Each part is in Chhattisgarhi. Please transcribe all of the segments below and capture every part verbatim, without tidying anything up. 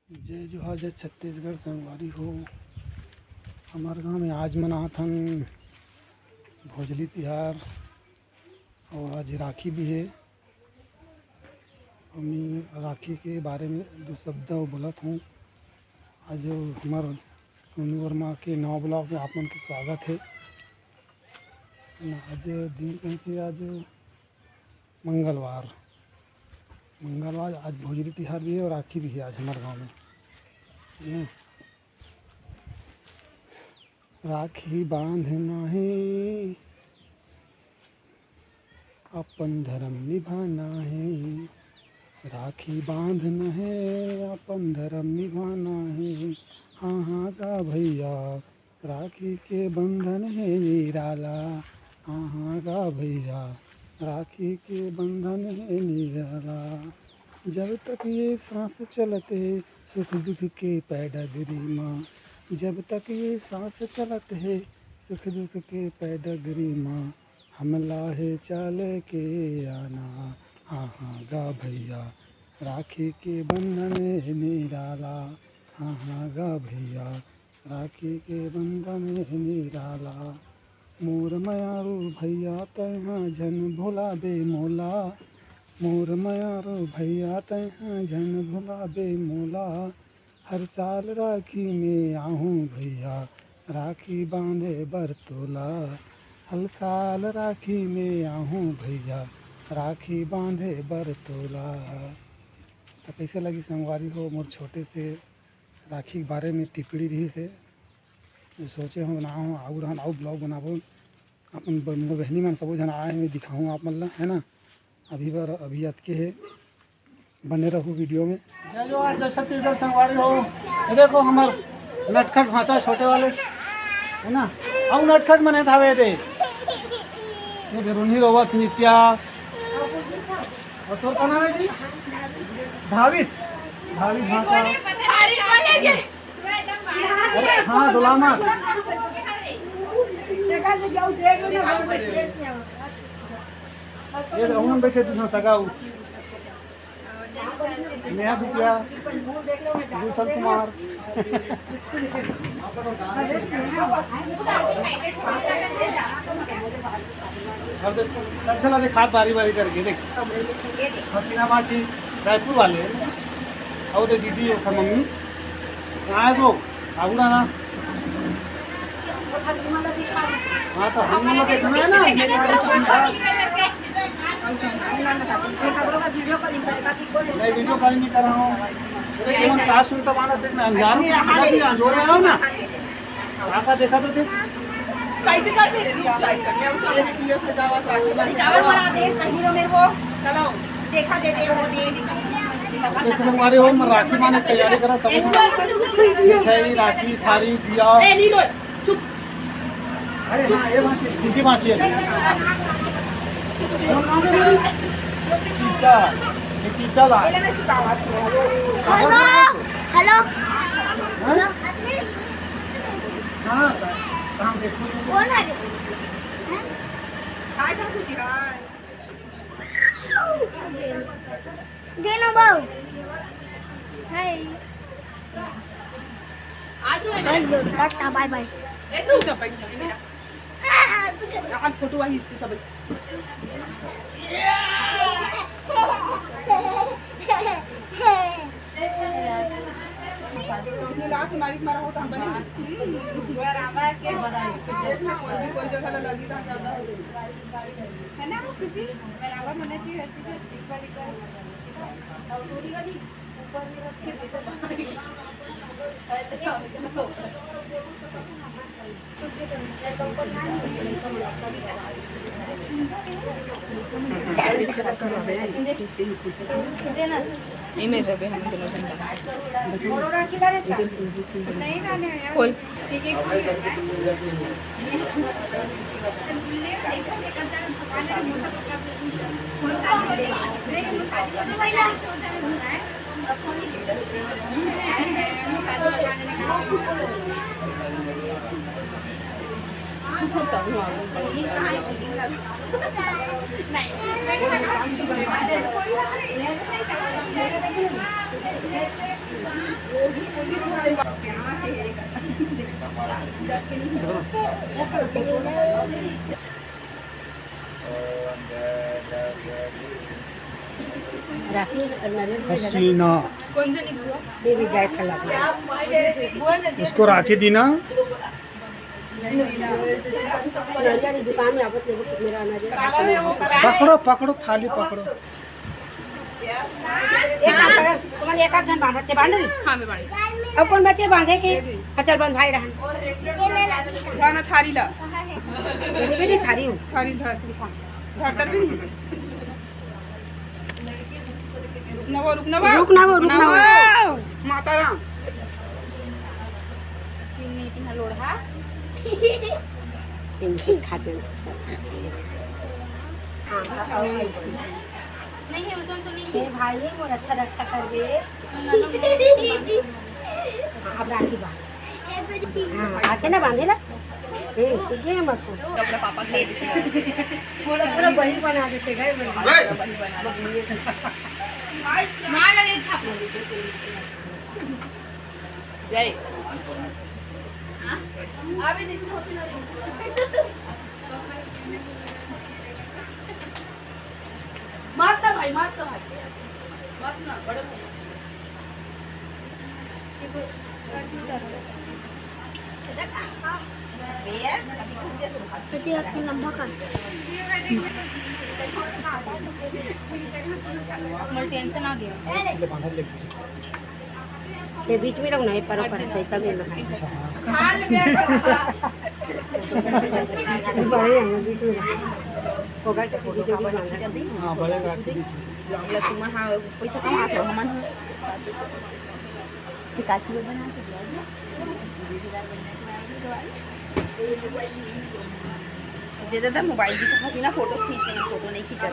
जय जोहार, जय छत्तीसगढ़ संगवारी हो। हमर गांव में आज मनाथन भोजली तिहार अउ आज राखी भी हे। अउ मैं राखी के बारे में दू शब्द अउ बोलत हूँ। आज हमर सोनू वर्मा के नवा vlog में आप मन के स्वागत हे। आज दिन कइसे, आज मंगलवार, मंगलवार आज भोजली तिहार भी हे अउ राखी भी हे आज हमर गांव में, है ना? राखी बांधना हे, अपन धर्म निभाना हे। राखी बांधना हे, अपन धर्म निभाना हे। हाँ हाँ गा भैया, राखी के बंधन हे निराला। हाँ हाँ गा भैया, राखी के बंधन हे निराला। जब तक ये सांस चलत हे सुख दुख के पैडगरी मा, जब तक ये सांस चलत हे सुख दुख के पैडगरी मा, हमला हे चाले के आना। हाँ हाँ गा भैया, राखी के बंधन हे निराला। हाँ हाँ गा भैया, राखी के बंधन हे निराला। मोर मयारू भैया तैहा झन भुलाबे मोला, मोर मयारू भैया तैहा झन भुलाबे मोला। हर साल राखी में आहूँ भैया, राखी बांधे बर तोला। हर साल राखी में आहूँ भैया, राखी बांधे बर तोला। त कइसे लगी संगवारी हो मोर छोटे से राखी के बारे में टिप्पणी रहिस हे। सोचे हूँ बनाओ हूँ, आऊ रहन आऊ vlog बनाबो। अपन ब-, मोर बहनी मन सबो झन आए हैं, दिखाऊँ आप मन ला, है ना। अभी बर अभी अतके हे, बने रहू video में। जय जोहार, जय छत्तीसगढ़ संगवारी हो। ये देखो हमर नटखट भांचा छोटे वाले, है ना। अउ नटखट मन हे धावे दे। ये बेरुनी रोवत नित्या। अउ तोर का नाम हे जी? धावित। धावित भांचा। अरे हाँ, डोला मत। ये उमन बैठे दूसरा सगा उ। नेहा दुतिया, गुलशन कुमार। अब देख, सब चला देख, हाथ बारी बारी करके देख। हसीना माची, रायपुर वाले। अउ देख दीदी, ओकर मम्मी। कहाँ है वो? आगू ना। हाँ, तो हम लोग देखना है ना। नहीं, video calling नहीं कर रहा हूँ। अरे, तुम का सुनता माना, देखना, अंधार में दिखा दिया, जोर लगाओ ना। आका देखा तो देख। कैसे कर मेरे लिए? चाय कर ले, उठा ले, ये सजावट राखी बांधे। चावल बना दे, कहीं रो मेरे को। चलो। देखा दे दे वो दे। देखो, हमारे और में राखी माने तैयारी करा, सब मिठाई, राखी, थारी, दिया। ए, नहीं रो, चुप। अरे हाँ, ये बात है, किसी बात है। चीचा, ये चीचा ला। Hello, hello. हाँ? हेलो। हाँ, कहाँ देखो? कौन है? हैं? हाय, बाबूजी, हाय। दे ना बाबू। हाय। आज रो है। बस जो, टाटा, बाय बाय। ए, तू सब बैठ जा, बैठ जा। आज फोटो आई, तू सब बैठ। लाख मालिक मारा हो तो हम बने। बराबर के बराबर। देख ना, कोई भी कोई जगह लगी तो ज्यादा हो जाए। है ना वो खुशी? बराबर होना चाहिए हर चीज, एक बार, एक बार। और थोड़ी वाली ऊपर में रख के ये मेरे रबे हम दोनों जन बना। खोल। हसीना। इसको राखी दीना। दुकान में आवत नहीं, मेरा आना जाए। पकड़ो, पकड़ो, थाली पकड़ो। एक काम कर, तुमन एक आध झन बांधत ते बांध रही। हाँ, मैं बांध। अब कौन बचे बांधे के? हाँ, चल बंधाई रहन। धर ना थारी ला। ये भी नहीं थारी हूँ। थारी धर। धर, धर भी नहीं। रुक ना वो, रुक ना वो। रुक ना वो, रुक ना वो। माता राम। तीन लोढ़ा। इनसे खाते हैं। हाँ, हाँ, हाँ। नहीं, वजन तो नहीं हे है। भाई, मोर अच्छा रक्षा करबे। हाँ, अब राखी बांध। हाँ, आथे ना बांधे ला। हम्म, सीख गए हम आपको। कपड़ा पापा के ले। पूरा, पूरा बही बना देते, घर बना। मार ले छाप। जय। हाँ? अभी देखो, होती ना रही। मारता भाई, मारता भाई। मारता ना, बड़े भाई। किती असतो लंबा का? मला टेन्शन आ गया। ये बीच में रहो ना, ये परो पर से तब ये ना। बड़े हैं, बीच में। होगा से बीच में। हाँ, बड़े बात है। लौंगला तुम, हाँ, पैसा कमात हो, हमन हो। काकी बना के दे दे दादा, मोबाइल भी तो हसीना फोटो खींचे, फोटो नहीं खींचा।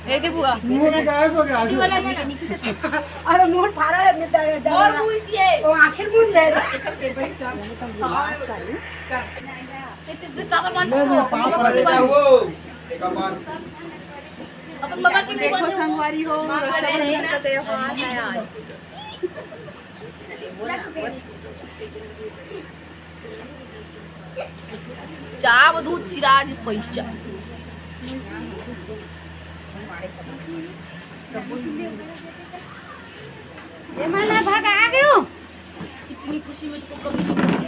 ए दे बुआ। मुंह गायब हो गया। ये वाला नहीं, नहीं खींचा। अरे मुंह फाड़ा है, मिटा है, और मुंह ये। वो आखिर मुंह ले। ये तो दिमाग का नहीं। ये तो काबर मत नहीं, नहीं, पाँव पड़ गया। अपन बाबा की देखो संगवारी हो, रक्षाबंधन का त्योहार है आज। चाप दूध चिराज पैसा। ये माला भाग आ गयो। इतनी खुशी मुझको कभी नहीं हुई।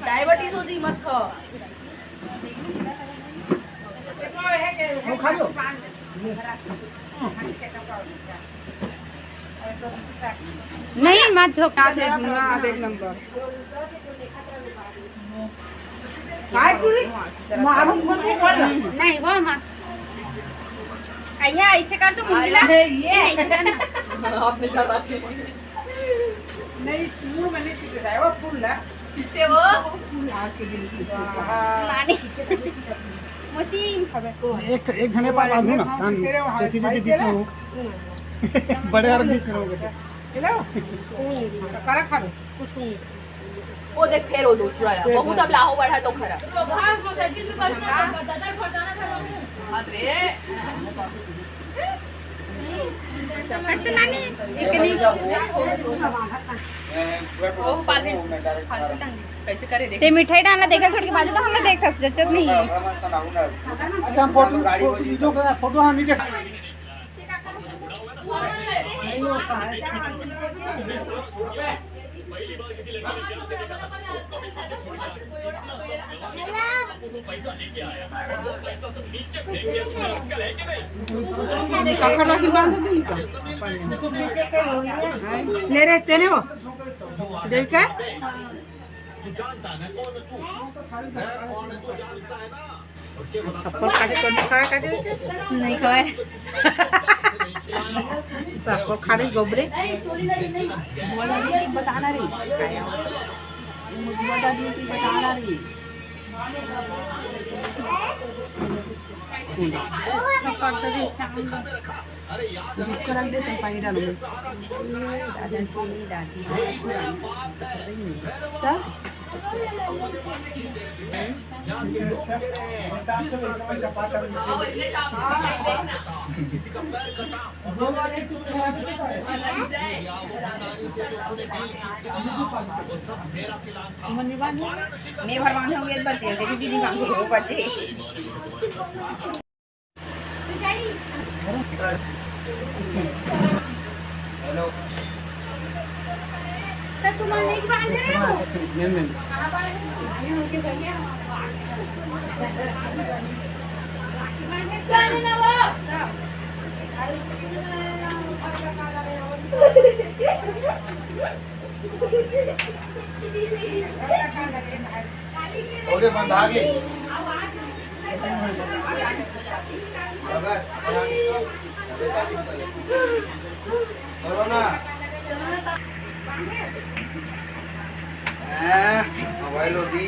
डायबिटीज हो जी, मत खाओ। वो खा लो। नहीं, मत झोंक। आज एक नंबर। काय पूरी? मारो फोन को बोल ना। नहीं, वो माँ। अइया, ऐसे कर तो मुंडला। अरे, ये। ऐसे कर ना। आपने ज्यादा अच्छे। नहीं, मुंह में नहीं छूटे जाए, वो फूल ला। छूटे वो। फूल आज के दिन छूटे। हाँ। मानी। मशीन। एक, एक जने पर बांधू ना, कान, तेरे वहाँ चेची जी के बीच में हो। बड़े और बीच में हो बेटे। हेलो। करा खा लो। कुछ नहीं। वो देख, फेर वो दूसरा आया। बहुत अब लाहो बढ़ा तो खरा। अरे। हट तो नानी, एक नहीं। वो पाले, फालतू टंग। कैसे करे देख। ते मिठाई डालना देखा छोड़ के बाजू तो हमने देखा, जचत नहीं है। अच्छा, हम फोटो, फोटो, वीडियो का फोटो हम नहीं देखा। काकर राखी बांध दे इनका। ले रे, तेने हो। देविका? चप्पल काटे तो नहीं खाए, काटे। नहीं खाए। चप्पल खा रही गोबरे। बुआ दादी की बताना रही। बुआ दादी की बताना रही। झुक कर रख दे, तुम पानी डालो। दादा की दादी। तब मैं भर बांधे हुए बचे, तेरी दीदी बांधे हुए बचे। हेलो। तो तुम नहीं बांध रहे हो? नहीं, नहीं, नहीं। चल ना वो। ओके, बंद आगे। मगर, करो ना। हाँ, मोबाइल होती।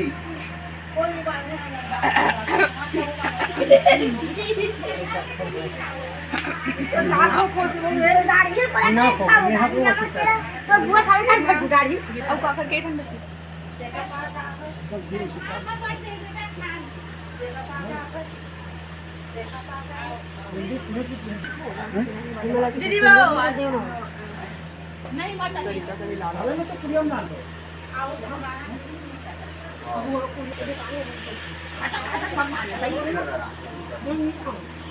अउ काका के ठन बचिस? दीदी बाबू, नहीं, मत आइए।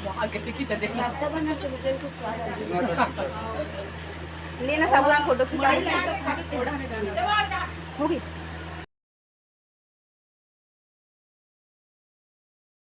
वहाँ कैसे खींचा देखना। लेना सब फोटो खिंचा। हो गई।